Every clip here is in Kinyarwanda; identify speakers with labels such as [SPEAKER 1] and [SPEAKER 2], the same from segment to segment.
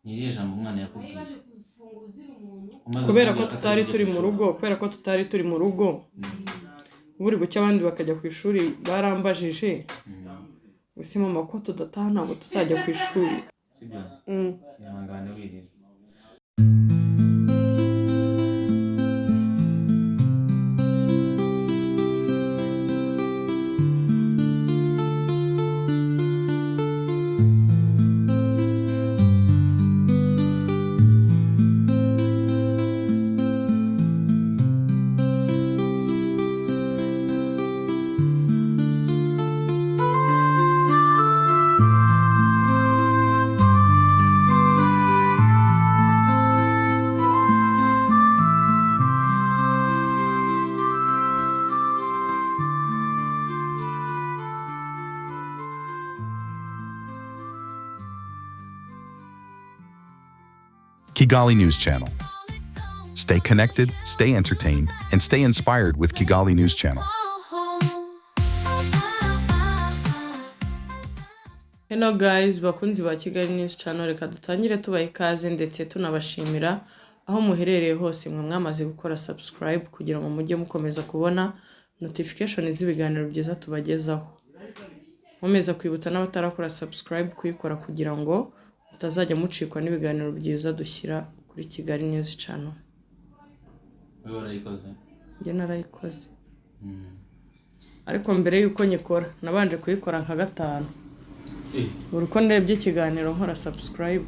[SPEAKER 1] Ni irihe jambo umwana yakubwiye? Umaze
[SPEAKER 2] Kubera ko
[SPEAKER 1] kumubwira ko
[SPEAKER 2] tutari
[SPEAKER 1] atari bujye
[SPEAKER 2] turi
[SPEAKER 1] ku
[SPEAKER 2] mu
[SPEAKER 1] ishuri.
[SPEAKER 2] rugo, kubera ko tutari turi mu rugo, buri gucya abandi bakajya ku ishuri, barambajije gusa: "Mama, ko tudataha, ntabwo tuzajya ku ishuri?"
[SPEAKER 1] Sibyo? Ihangane wirira.
[SPEAKER 3] Kigali News Channel. Stay connected, stay entertained, and stay inspired with Kigali News Channel.
[SPEAKER 2] Hello guys, bakunzi ba Kigali News Channel, reka dutangire tubaha ikaze ndetse tunabashimira aho muherereye hose, mwe mwamaze gukora subscribe kugira ngo mujye mukomeza kubona notification z'ibiganiro byiza tubagezaho. Nkomeza kwibutsa n'abatarakora subscribe kuyikora kugira ngo mutazajya mucikwa n'ibiganiro byiza dushyira kuri Kigali News Channel.
[SPEAKER 1] Wowe warayikoze?
[SPEAKER 2] Njye narayikoze. Ariko mbere y'uko nyikora nabanje kuyikora nka gatanu. Buri uko ndebye ikiganiro nkora subscribe.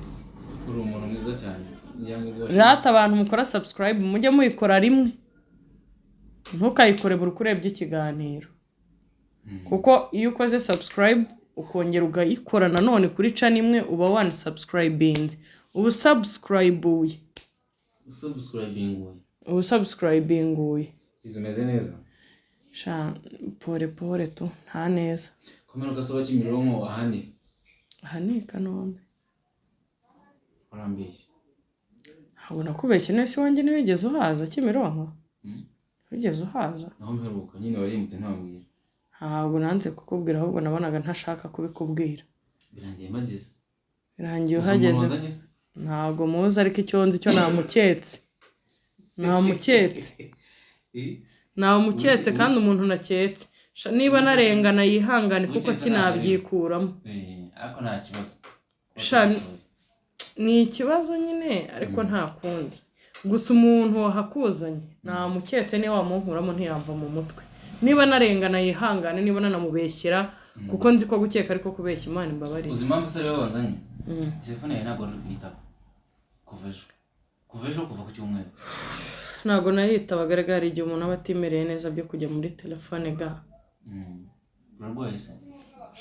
[SPEAKER 1] Uri umuntu mwiza cyane, ngira ngo ubwo
[SPEAKER 2] Rata abantu mukora subscribe, mujye muyikora rimwe, ntukayikore buri uko urebye ikiganiro, kuko iyo ukoze subscribe ukongera ukayikora nanone kuri channel imwe, uba wanisubscribinze, uba usubscribuye.
[SPEAKER 1] Usubscribinguye.
[SPEAKER 2] Uba usubscribinguye.
[SPEAKER 1] Zimeze neza?
[SPEAKER 2] Sha, pole pole tu, nta neza.
[SPEAKER 1] Komera ugasoba Kimironko, aha ni
[SPEAKER 2] Aha ni i Kanombe.
[SPEAKER 1] Warambeshye.
[SPEAKER 2] Ntabwo nakubeshye. Nese iwanjye ntiwigeze uhaza Kimironko? Wigeze uhaza?
[SPEAKER 1] Naho mperuka nyine warimutse ntambwira.
[SPEAKER 2] Ntabwo nanze kukubwira, ahubwo nabonaga ntashaka kubikubwira.
[SPEAKER 1] Birangiye mpageze.
[SPEAKER 2] Birangiye
[SPEAKER 1] Uzi umuntu
[SPEAKER 2] uhageze.
[SPEAKER 1] wanzanye se?
[SPEAKER 2] Ntabwo muzi, ariko icyo nzi cyo namuketse, namuketse. Namuketse, kandi umuntu naketse, sha, niba narengana yihangane kuko
[SPEAKER 1] Uketse.
[SPEAKER 2] sinabyikuramo.
[SPEAKER 1] Ariko nta kibazo.
[SPEAKER 2] Sha, ni ikibazo nyine, ariko nta kundi. Gusa umuntu wahakuzanye namuketse, niba wamunkuramo ntiyamva mu mutwe. Niba narengana yihangane, niba nanamubeshyera, kuko nzi ko gukeka ariko kubeshya, Imana imbabarire.
[SPEAKER 1] Uzi impamvu se ariwe wanzanye? Telefone yawe ntabwo wari kuyitaba kuva ejo, kuva ku cyumweru.
[SPEAKER 2] Ntabwo nayitabaga arega, hari igihe umuntu aba atimereye neza byo kujya muri telefone ga.
[SPEAKER 1] Urarwaye se?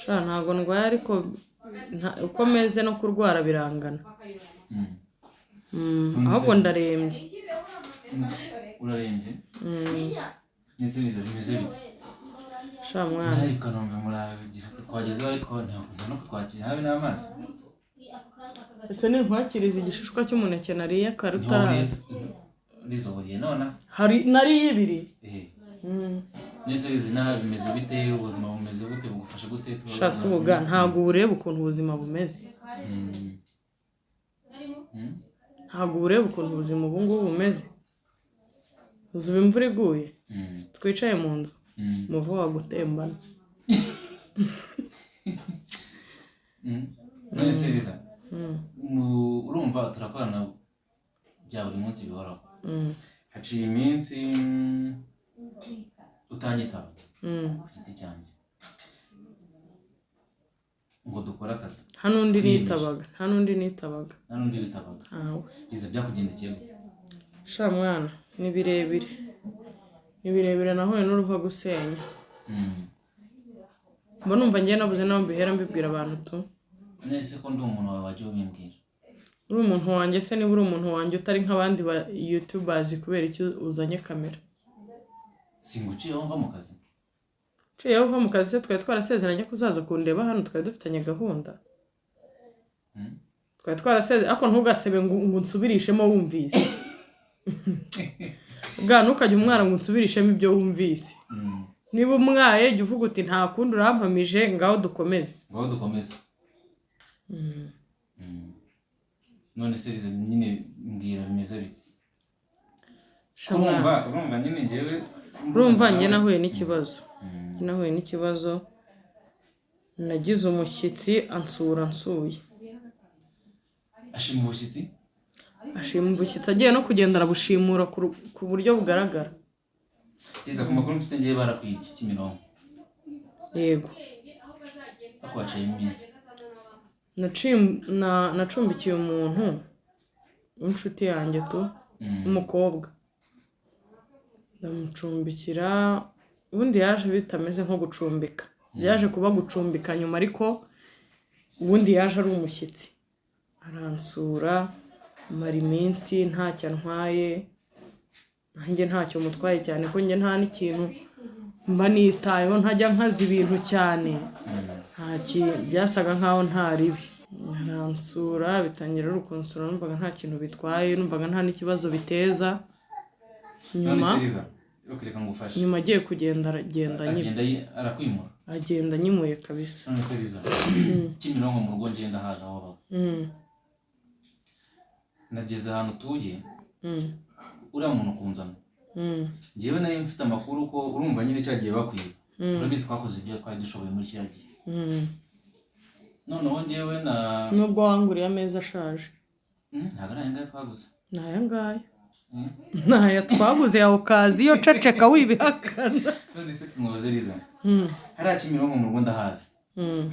[SPEAKER 2] Sha, ntabwo ndwaye, ariko uko meze no kurwara birangana. Ahubwo ndarembye.
[SPEAKER 1] Urarembye? Ndetse biza bimeze bite?
[SPEAKER 2] Sha mwana.
[SPEAKER 1] Nawe i Kanombe muragira, twageze aho ariko ntabwo no kutwakira habe n'amazi.
[SPEAKER 2] Ndetse n'inkwakiriza igishishwa cy'umuneke nariye kare utaraza.
[SPEAKER 1] Rizo buriye nona.
[SPEAKER 2] Hari nariye ibiri.
[SPEAKER 1] Nese bizi naha bimeze bite? Ubuzima bumeze gute? Bugufasha gute?
[SPEAKER 2] Sha, si ubuga, ntabwo uba ureba ukuntu ubuzima bumeze. Ntabwo uba ureba ukuntu ubuzima ubu ngubu bumeze. Uzi ubu imvura iguye, twicaye mu nzu, umuvu wagutembana.
[SPEAKER 1] None se Liza, urumva turakorana bya buri munsi bihoraho. Haciye iminsi utanyitaba ku giti cyanjye ngo dukore akazi.
[SPEAKER 2] Nta n'undi
[SPEAKER 1] Twiyemeje.
[SPEAKER 2] nitabaga, nta n'undi nitabaga.
[SPEAKER 1] Nta n'undi witabaga?
[SPEAKER 2] Ntawe.
[SPEAKER 1] Liza, byakugendekeye gute?
[SPEAKER 2] Sha mwana, ni birebire, ni birebire, nahuye n'uruva gusenya. Mba numva ngiye nabuze n'aho mbihera mbibwira abantu tu.
[SPEAKER 1] Nese ko ndi umuntu wawe, wajya ubimbwira.
[SPEAKER 2] Uri umuntu wanjye se? Niba uri umuntu wanjye utari nk'abandi ba youtubers, kubera icyo uzanye kamera?
[SPEAKER 1] Singuciyeho mva mu kazi.
[SPEAKER 2] Uciyeho uva mu kazi se? Twari twarasezeranye ko uzaza kundeba hano, twari dufitanye gahunda. Twari twarasezeranye, ariko ntugasebe ngo unsubirishemo wumvise bwa, ntukajya umwara ngo unsubirishemo ibyo wumvise. Niba umwaye, jya uvuga uti: "Nta kundi, urampamije, ngaho dukomeze."
[SPEAKER 1] Ngaho dukomeze. None se Liza, nyine mbwira, bimeze bite?
[SPEAKER 2] Shamwa.
[SPEAKER 1] Urumva nyine njyewe
[SPEAKER 2] Urumva, njye nahuye n'ikibazo. Njye nahuye n'ikibazo, nagize umushyitsi ansura ansuye.
[SPEAKER 1] Ashima ubushyitsi.
[SPEAKER 2] Ashima ubushyitsi, agiye no kugenda arabushimura ku buryo bugaragara.
[SPEAKER 1] Liza, ku makuru mfite ngewe barakwibye Kimironko.
[SPEAKER 2] Yego.
[SPEAKER 1] Ariko haciyemo iminsi.
[SPEAKER 2] Nacumbikiye umuntu w'inshuti yanjye tu, w'umukobwa, ndamucumbikira. Ubundi yaje bitameze nko gucumbika, byaje kuba gucumbika nyuma, ariko ubundi yaje ari umushyitsi, aransura, mara iminsi ntacyo antwaye, nanjye ntacyo mutwaye, cyane ko njye nta n'ikintu mba nitayeho, ntajya nkaza ibintu cyane. Nta kintu, byasaga nkaho nta ribi. Aransura, bitangira ari ukunsura, numvaga nta kintu bitwaye, numvaga nta n'ikibazo biteza.
[SPEAKER 1] None
[SPEAKER 2] Nyuma
[SPEAKER 1] se Liza, reka ngufashe.
[SPEAKER 2] Nyuma agiye kugenda, aragenda
[SPEAKER 1] Agenda
[SPEAKER 2] anyibye.
[SPEAKER 1] Arakwimura.
[SPEAKER 2] Agenda anyimuye kabisa.
[SPEAKER 1] None se Liza, Kimironko mu rugo ngenda haza aho baba. Nageze ahantu utuye, uriya muntu kunzana, njyewe nari mfite amakuru ko, urumva nyine, cyagiye bakwiba, urabizi twakoze ibyo twari dushoboye muri kiriya gihe. Noneho njyewe na
[SPEAKER 2] Nubwo wanguriye ameza ashaje.
[SPEAKER 1] Ntabwo ari aya ngaya twaguze.
[SPEAKER 2] Ni aya ngaya.
[SPEAKER 1] Mm.
[SPEAKER 2] Ni aya twaguze ya occasion, ceceka wibihakana.
[SPEAKER 1] None se nkubaze Liza, hariya Kimironko mu rugo ndahazi,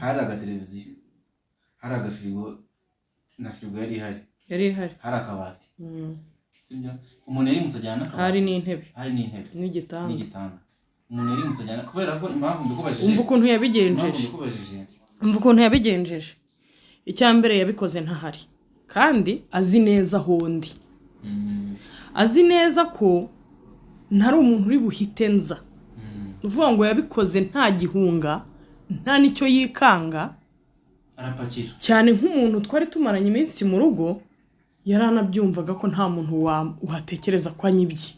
[SPEAKER 1] hari agateleviziyo, hari agafirigo, na firigo yari ihari.
[SPEAKER 2] Yari ihari.
[SPEAKER 1] Hari akabati, sibyo? Umuntu yarimutse ajyana n'akabati.
[SPEAKER 2] Hari n'intebe.
[SPEAKER 1] Hari n'intebe.
[SPEAKER 2] N'igitanda.
[SPEAKER 1] N'igitanda. Umuntu yarimutse ajyana, kubera ko impamvu mbikubajije,
[SPEAKER 2] Umva ukuntu
[SPEAKER 1] impamvu
[SPEAKER 2] yabigenjeje.
[SPEAKER 1] mbikubajije.
[SPEAKER 2] Umva ukuntu yabigenjeje. Icya mbere, yabikoze ntahari kandi azi neza aho ndi, azi neza ko ntari umuntu uri buhite nza. Ni ukuvuga ngo yabikoze nta gihunga, nta n'icyo yikanga.
[SPEAKER 1] Arapakira.
[SPEAKER 2] Cyane nk'umuntu twari tumaranye iminsi mu rugo, yari anabyumvaga ko nta muntu watekereza ko anyibye.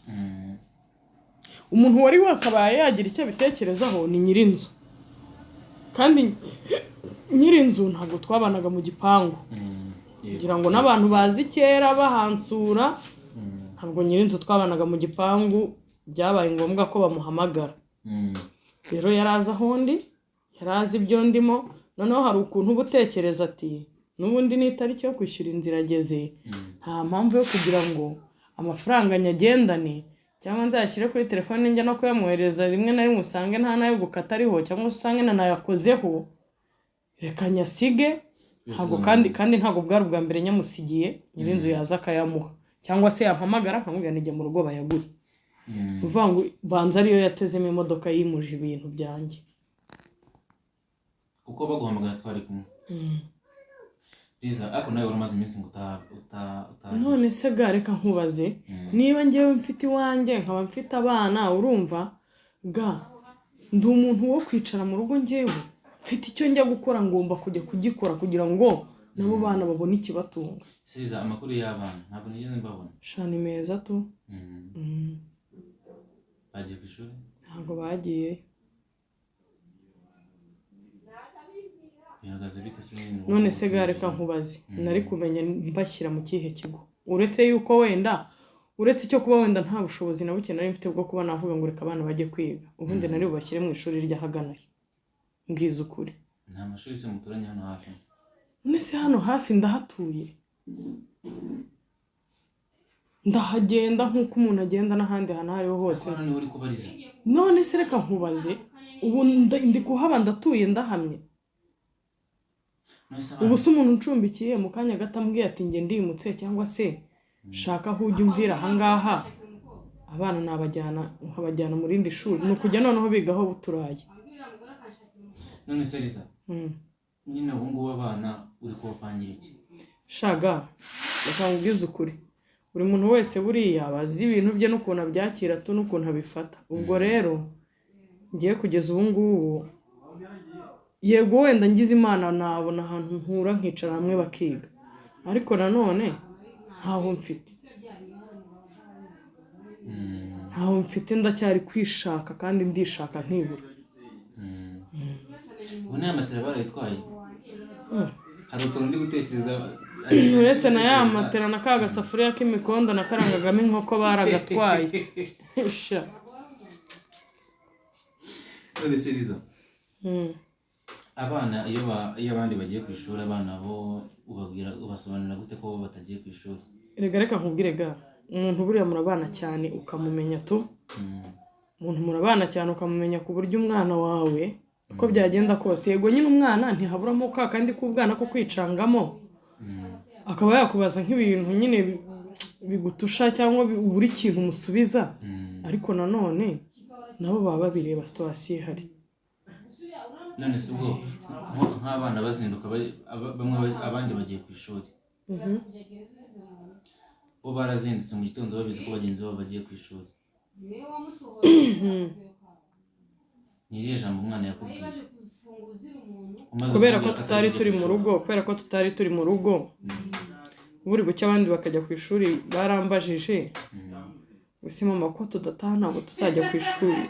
[SPEAKER 2] Umuntu wari wakabaye yagira icyo abitekerezaho ni nyir'inzu, kandi nyir'inzu ntabwo twabanaga mu gipangu. Kugira ngo n'abantu bazi kera bahansura, ntabwo nyir'inzu twabanaga mu gipangu, byabaye ngombwa ko bamuhamagara. Rero yari azi aho ndi, yari azi ibyo ndimo. Noneho hari ukuntu uba utekereza ati n'ubundi ni itariki yo kwishyura inzu irageze, nta mpamvu yo kugira ngo amafaranga nyagendane cyangwa nzayashyire kuri telefone njya no kuyamwohereza, rimwe na rimwe usange nta n'ayo gukata ariho, cyangwa se usange nanayakozeho, reka nyasige. Ntabwo kandi ntabwo bwari ubwa mbere nyamusigiye. Nyir'inzu yaza akayamuha, cyangwa se yampamagara nkamubwira nijya mu rugo bayaguhe. Ni ukuvuga ngo banza ariyo yatezemo imodoka yimuje ibintu byanjye.
[SPEAKER 1] Kuko baguhamagara twari kumwe. Liza, ariko nawe wari umaze iminsi ngo utahagera.
[SPEAKER 2] None se ga, reka nkubaze, niba ngewe mfite iwanjye, nkaba mfite abana, urumva ga, ndi umuntu wo kwicara mu rugo? Ngewe mfite icyo njya gukora, ngomba kujya kugikora kugira ngo nabo bana babone ikibatunga.
[SPEAKER 1] Se Liza, amakuru y'abana? Ntabwo nigeze mbabona.
[SPEAKER 2] Sha, ni meza tu.
[SPEAKER 1] Bagiye ku ishuri?
[SPEAKER 2] Ntabwo bagiye.
[SPEAKER 1] Bihagaze bite se nyine?
[SPEAKER 2] None se ga, reka nkubaze, nari kumenya mbashyira mu kihe kigo, uretse yuko wenda, uretse icyo kuba wenda nta bushobozi na buke nari mfite bwo kuba navuga ngo reka abana bajye kwiga, ubundi nari bubashyire mu ishuri ry'ahagana he? Mbwiza ukuri.
[SPEAKER 1] Nta mashuri se muturanye hano hafi?
[SPEAKER 2] None se hano hafi ndahatuye, ndahagenda nk'uko umuntu agenda n'ahandi hantu aho ariho hose.
[SPEAKER 1] Ariko hano niho uri kubariza.
[SPEAKER 2] None se reka nkubaze, ubu ndi kuhaba, ndatuye, ndahamye.
[SPEAKER 1] None se
[SPEAKER 2] Ubu
[SPEAKER 1] abana
[SPEAKER 2] se umuntu uncumbikiye mu kanya gato ambwiye ati njye ndimutse, cyangwa se shaka aho ujya umvira ahangaha, abana nabajyana nkabajyana mu rindi shuri, ni ukujya noneho bigaho turaye.
[SPEAKER 1] None se Liza, nyine ubu ngubu abana uri kubapangira iki?
[SPEAKER 2] Shaga, reka nkubwize ukuri, buri muntu wese buriya aba azi ibintu bye n'ukuntu abyakira tu, n'ukuntu abifata. Ubwo rero ngiye kugeza ubu ngubu, yego wenda ngize Imana nabona ahantu ntura nkicara hamwe bakiga, ariko nanone ntaho mfite. Ntaho mfite, ndacyari kwishaka kandi ndishaka nkibura.
[SPEAKER 1] Ubu n'aya matera barayitwaye?
[SPEAKER 2] Mm.
[SPEAKER 1] Hari utuntu ndi gutekereza.
[SPEAKER 2] Uretse na ya matera na ka gasafuriya k'imikondo nakarangagamo inkoko baragatwaye. Sha.
[SPEAKER 1] None se Liza, abana iyo abandi bagiye ku ishuri, abana bo ubabwira, ubasobanurira gute ko bo batagiye ku ishuri?
[SPEAKER 2] Reka, reka nkubwire ga, umuntu buriya murabana cyane ukamumenya tu. Umuntu murabana cyane ukamumenya, ku buryo umwana wawe uko byagenda kose, yego nyine umwana ntihaburamo ka kandi k'ubwana ko kwicangamo, akaba yakubaza nk'ibintu nyine bigutusha cyangwa buri kintu umusubiza, ariko nanone nabo baba babireba situation ihari.
[SPEAKER 1] None se ubwo nk'abana bazinduka bamwe abandi bagiye ku ishuri, bo barazindutse mu gitondo babizi ko bagenzi babo bagiye ku ishuri, ni irihe jambo umwana yakubwiye umaze
[SPEAKER 2] Kubera ko
[SPEAKER 1] kumubwira ko
[SPEAKER 2] tutari
[SPEAKER 1] atari
[SPEAKER 2] turi
[SPEAKER 1] bujye
[SPEAKER 2] mu
[SPEAKER 1] ku
[SPEAKER 2] rugo,
[SPEAKER 1] ishuri?
[SPEAKER 2] kubera ko tutari turi mu rugo, buri gucya abandi bakajya ku ishuri, barambajije gusa: "Mama, ko tudataha, ntabwo tuzajya ku ishuri?"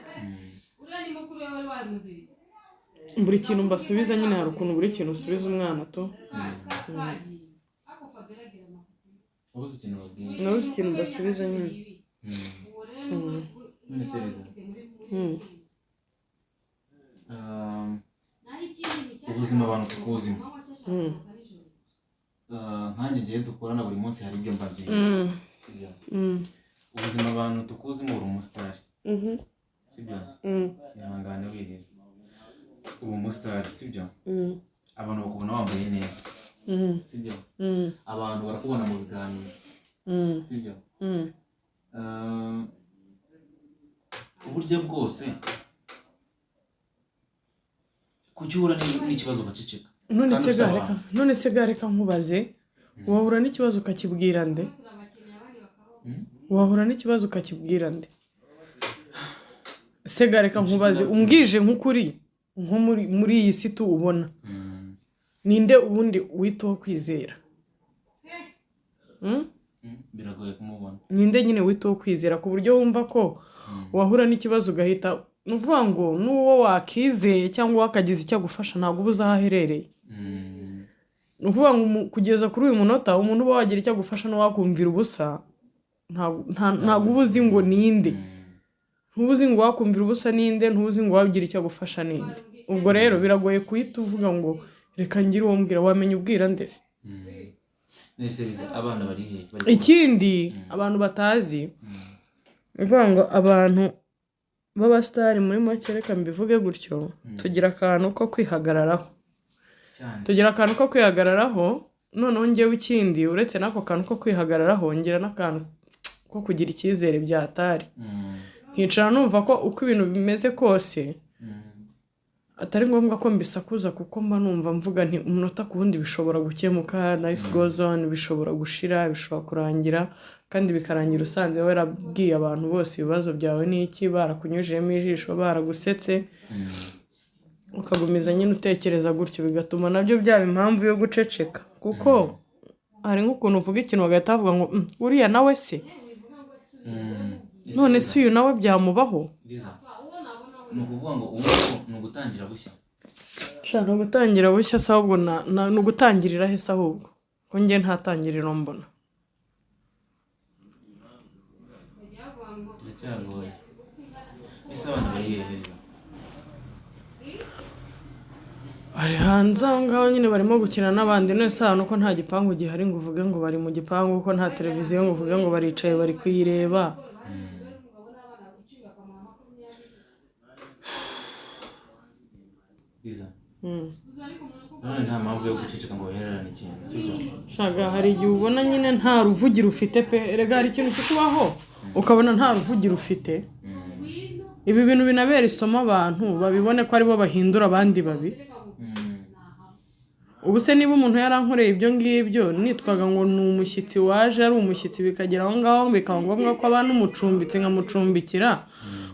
[SPEAKER 2] Buri kintu mbasubiza nyine, hari ukuntu buri kintu usubiza umwana tu.
[SPEAKER 1] Wabuze ikintu babwira?
[SPEAKER 2] Nabuze ikintu mbasubiza nyine.
[SPEAKER 1] None se Liza, ubuzima abantu tukuzima. Nkanjye ngiye dukorana buri munsi, hari ibyo mba nzi, sibyo? Ubuzima abantu tukuzimo, uri umusitari, sibyo? Ihangane wirira. Uba umusitari, sibyo? Abantu bakubona wambaye neza, sibyo? Abantu barakubona mu biganiro, sibyo? Uburyo bwose kuki uhura n'ikibazo ugaceceka
[SPEAKER 2] None
[SPEAKER 1] kandi
[SPEAKER 2] se
[SPEAKER 1] ufite
[SPEAKER 2] ga, reka
[SPEAKER 1] abantu?
[SPEAKER 2] None se ga, reka nkubaze, wahura n'ikibazo ukakibwira nde? Wahura n'ikibazo ukakibwira nde se ga? Reka nkubaze, umbwije nk'ukuri, nko muri iyi si tu ubona, ninde ubundi witaho kwizera? Hmm?
[SPEAKER 1] Biragoye kumubona.
[SPEAKER 2] Ninde nyine witaho kwizera ku buryo wumva ko wahura n'ikibazo ugahita, ni ukuvuga ngo n'uwo wakizeye cyangwa wakagize icyo agufasha, ntabwo uba uzi aho aherereye? Ni ukuvuga ngo kugeza kuri uyu munota, umuntu uba wagira icyo agufasha n'uwakumvira ubusa, ntabwo uba uzi ngo ninde. Ntuba uzi ngo wakumvira ubusa ninde, ntuba uzi ngo wagira icyo agufasha ninde. Ubwo rero biragoye guhita uvuga ngo reka ngire uwo mbwira. Wamenya ubwira ndetse?
[SPEAKER 1] None se Liza, abana bari he? Bari kuba-
[SPEAKER 2] Ikindi abantu batazi, ni ukuvuga ngo abantu b'abasitari muri make, reka mbivuge gutyo, tugira akantu ko kwihagararaho.
[SPEAKER 1] Cyane.
[SPEAKER 2] Tugira akantu ko kwihagararaho. Noneho ngewe ikindi, uretse n'ako kantu ko kwihagararaho, ngira n'akantu ko kugira icyizere byatari, nkicara numva ko uko ibintu bimeze kose atari ngombwa ko mbisakuza, kuko mba numva mvuga nti umunota ku wundi bishobora gukemuka, life goes on, bishobora gushira, bishobora kurangira, kandi bikarangira usanze warabwiye abantu bose ibibazo byawe n'iki, barakunyujijemo ijisho, baragusetse, ukagumiza nyine utekereza gutyo, bigatuma nabyo byaba impamvu yo guceceka, kuko hari nk'ukuntu uvuga ikintu bagahita bavuga ngo "Uriya nawe se?"
[SPEAKER 1] Ese
[SPEAKER 2] None
[SPEAKER 1] Liza,
[SPEAKER 2] se uyu nawe byamubaho?"
[SPEAKER 1] Liza, ni ukuvuga ngo ubu ngubu ni ugutangira bushya.
[SPEAKER 2] Shaka gutangira bushya se ahubwo ni ugutangirira he se ahubwo, ko njye nta tangiriro mbona?
[SPEAKER 1] Biracyagoye. Ese abana bari hehe, Liza?
[SPEAKER 2] Bari hanze aho ngaho nyine, barimo gukina n'abandi. None se ahantu ko nta gipangu gihari ngo uvuge ngo bari mu gipangu, ko nta televiziyo ngo uvuge ngo baricaye bari kuyireba?
[SPEAKER 1] Liza, none nta mpamvu yo guceceka ngo wihererane ikintu, sibyo?
[SPEAKER 2] Shaga, hari igihe ubona nyine nta ruvugiro ufite pe. Erega hari ikintu kikubaho ukabona nta ruvugiro ufite. Ibi bintu binabera isomo abantu, babibone ko aribo bahindura abandi babi. Ubu se niba umuntu yarankoreye ibyo ngibyo, nitwaga ngo ni umushyitsi waje ari umushyitsi, bikagera aho ngaho bikaba ngombwa ko aba n'umucumbitsi nkamucumbikira,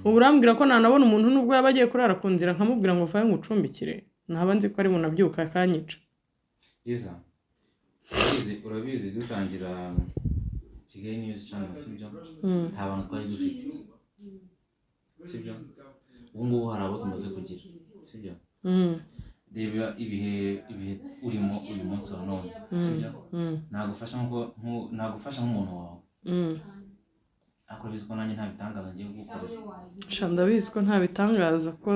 [SPEAKER 2] ubu urambwira ko nanabona umuntu nubwo yaba agiye kurara ku nzira nkamubwira ngo vayo ngucumbikire, ntaba nzi ko ari bunabyuka akanyica?
[SPEAKER 1] Liza, urabizi dutangira Kigali News Channel, sibyo? Nta bantu twari dufite, sibyo? Ubu ngubu hari abo tumaze kugira, sibyo? Reba ibihe urimo uyu munsi wa none, sibyo? Nagufasha nk'umuntu wawe, ariko urabizi ko nanjye nta bitangaza ngiye kugukorera.
[SPEAKER 2] Sha, ndabizi ko nta bitangaza ko.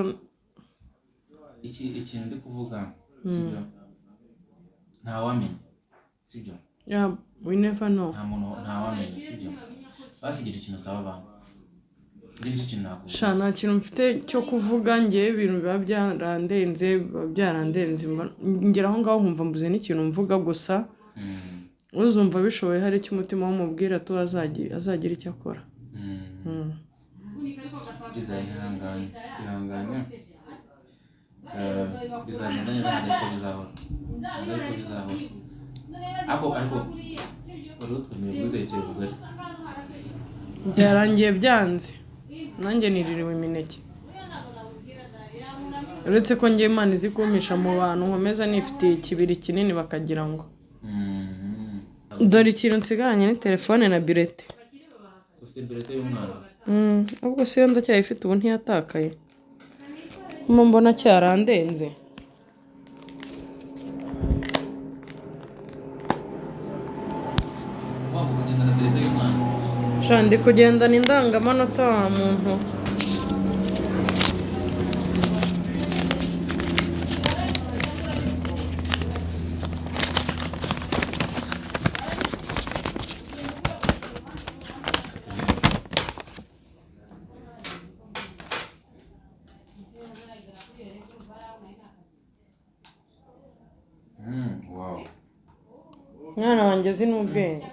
[SPEAKER 1] Ikintu ndi kuvuga, sibyo, ntawamenya, sibyo?
[SPEAKER 2] Yeah, we never know.
[SPEAKER 1] Nta muntu, ntawamenya, sibyo? Basi gira ikintu usaba abantu, gira icyo kintu nakubwira.
[SPEAKER 2] Sha, nta kintu mfite cyo kuvuga. Ngewe ibintu biba byarandenze, ngera aho ngaho nkumva mbuze n'ikintu mvuga gusa. Uzumva bishoboye, hari icyo umutima w'umubwira tu, azagira icyo akora.
[SPEAKER 1] Biza, ihangane, ihangane. Bizagenda neza, ntabwo ariko bizahora, ntabwo ariko bizahora. Ariko wari utwemereye kudutekera ubugari.
[SPEAKER 2] Byarangiye byanze, nanjye niririwe imineke, uretse ko ngewe Imana izi kumpisha mu bantu, nkomeza nifitiye ikibiri kinini bakagira ngo dore ikintu nsigaranye ni telefone na bulletin.
[SPEAKER 1] Ufite bulletin y'umwana?
[SPEAKER 2] Ubwo se yo ndacyayifite? Ubu ntiyatakaye? Mo mbona cyarandenze.
[SPEAKER 1] Waba kugenda na bulletin y'umwana?
[SPEAKER 2] Sha, ndi kugendana indangamanota wa muntu.
[SPEAKER 1] Wow.
[SPEAKER 2] Mwana wanjye azi n'ubwenge.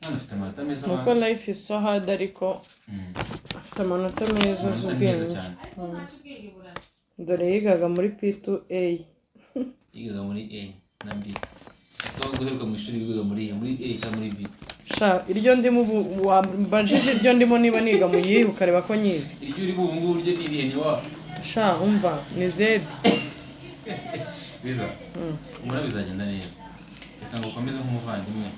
[SPEAKER 1] Mwana ufite amanota meza.
[SPEAKER 2] Nuko life is so hard, ariko afite amanota meza, azi
[SPEAKER 1] Amanota ni meza
[SPEAKER 2] ubwenge.
[SPEAKER 1] cyane.
[SPEAKER 2] Dore yigaga muri P2A.
[SPEAKER 1] Yigaga muri A na B. Ese wowe guheruka mu ishuri wigaga muri A, muri A cyangwa muri B?
[SPEAKER 2] Sha, iryo ndimo ubu, wambajije iryo ndimo niba niga mu yihe, ukareba ko nyizi.
[SPEAKER 1] Iryo urimo ubu ngubu ryo ni irihe? Ni wa
[SPEAKER 2] Sha, umva, ni Z.
[SPEAKER 1] Biza umura, bizagenda neza. Reka ngo ukomeze nk'umuvandimwe,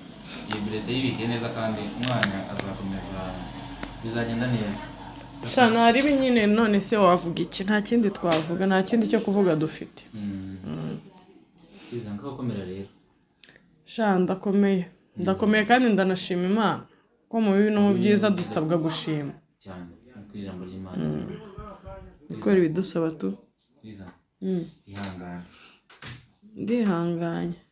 [SPEAKER 1] iyo bulletin yibike neza, kandi umwana azakomeza, bizagenda neza.
[SPEAKER 2] Sha, ntaribi nyine. None se wavuga iki? Nta kindi twavuga, nta kindi cyo kuvuga dufite.
[SPEAKER 1] Biza, ngaho komera rero.
[SPEAKER 2] Sha, ndakomeye, ndakomeye, kandi ndanashima Imana ko mu bibi no mu byiza dusabwa gushima.
[SPEAKER 1] Cyane, nkuko ijambo ry'Imana.
[SPEAKER 2] Gukora ibidusaba tu.
[SPEAKER 1] Biza, ihangane.
[SPEAKER 2] Ndihanganye.